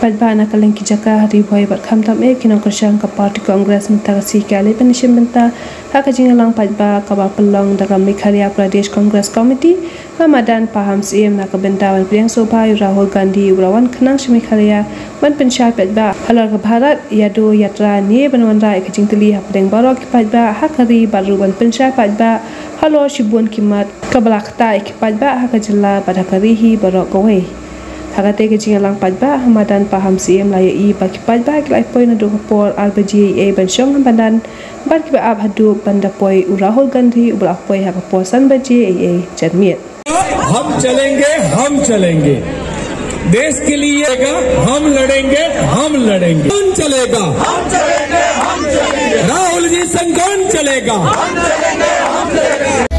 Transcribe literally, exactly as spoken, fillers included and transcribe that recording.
paidbah na ka liang ki jaka ha Ri Bhoi bad khamtam eh ki nongkyrshan ka party Congress mynta ka sngi ki la leit ban ïashim bynta ha ka jingïalang paidbah kaba pynlong da ka Meghalaya Pradesh Congress Committee ha madan Pahang Syiem na ka bynta ban pdiang sngewbha ïa u Rahul Gandhi uba la wan khnang sha Meghalaya ban pynshai paidbah halor ka Bharat Jodo Yatra ne ban wanrah ïa ka jingtylli hapdeng baroh ki paidbah ha ka ri bad ruh ban pynshai paidbah halor shibun ki mat kaba la ktah ïa ki paidbah ha ka jylla bad ha ka ri hi baroh kawei. Ha katei ka jingïalang paidbah ha madan Pahang Syiem la ïohi ba ki paidbah ki la poi naduh ka por ar baje eiei ban shong ha madan bad kiba ap haduh ban da poi u Rahul Gandhi uba la poi ha ka por san baje eiei janmiet. हम चलेंगे, हम चलेंगे, देश के लिए हम लड़ेंगे, हम लड़ेंगे। कौन चलेगा? हम चलेंगे, हम चलेंगे। राहुल जी संग कौन चलेगा? हम चलेंगे, हम चलेंगे।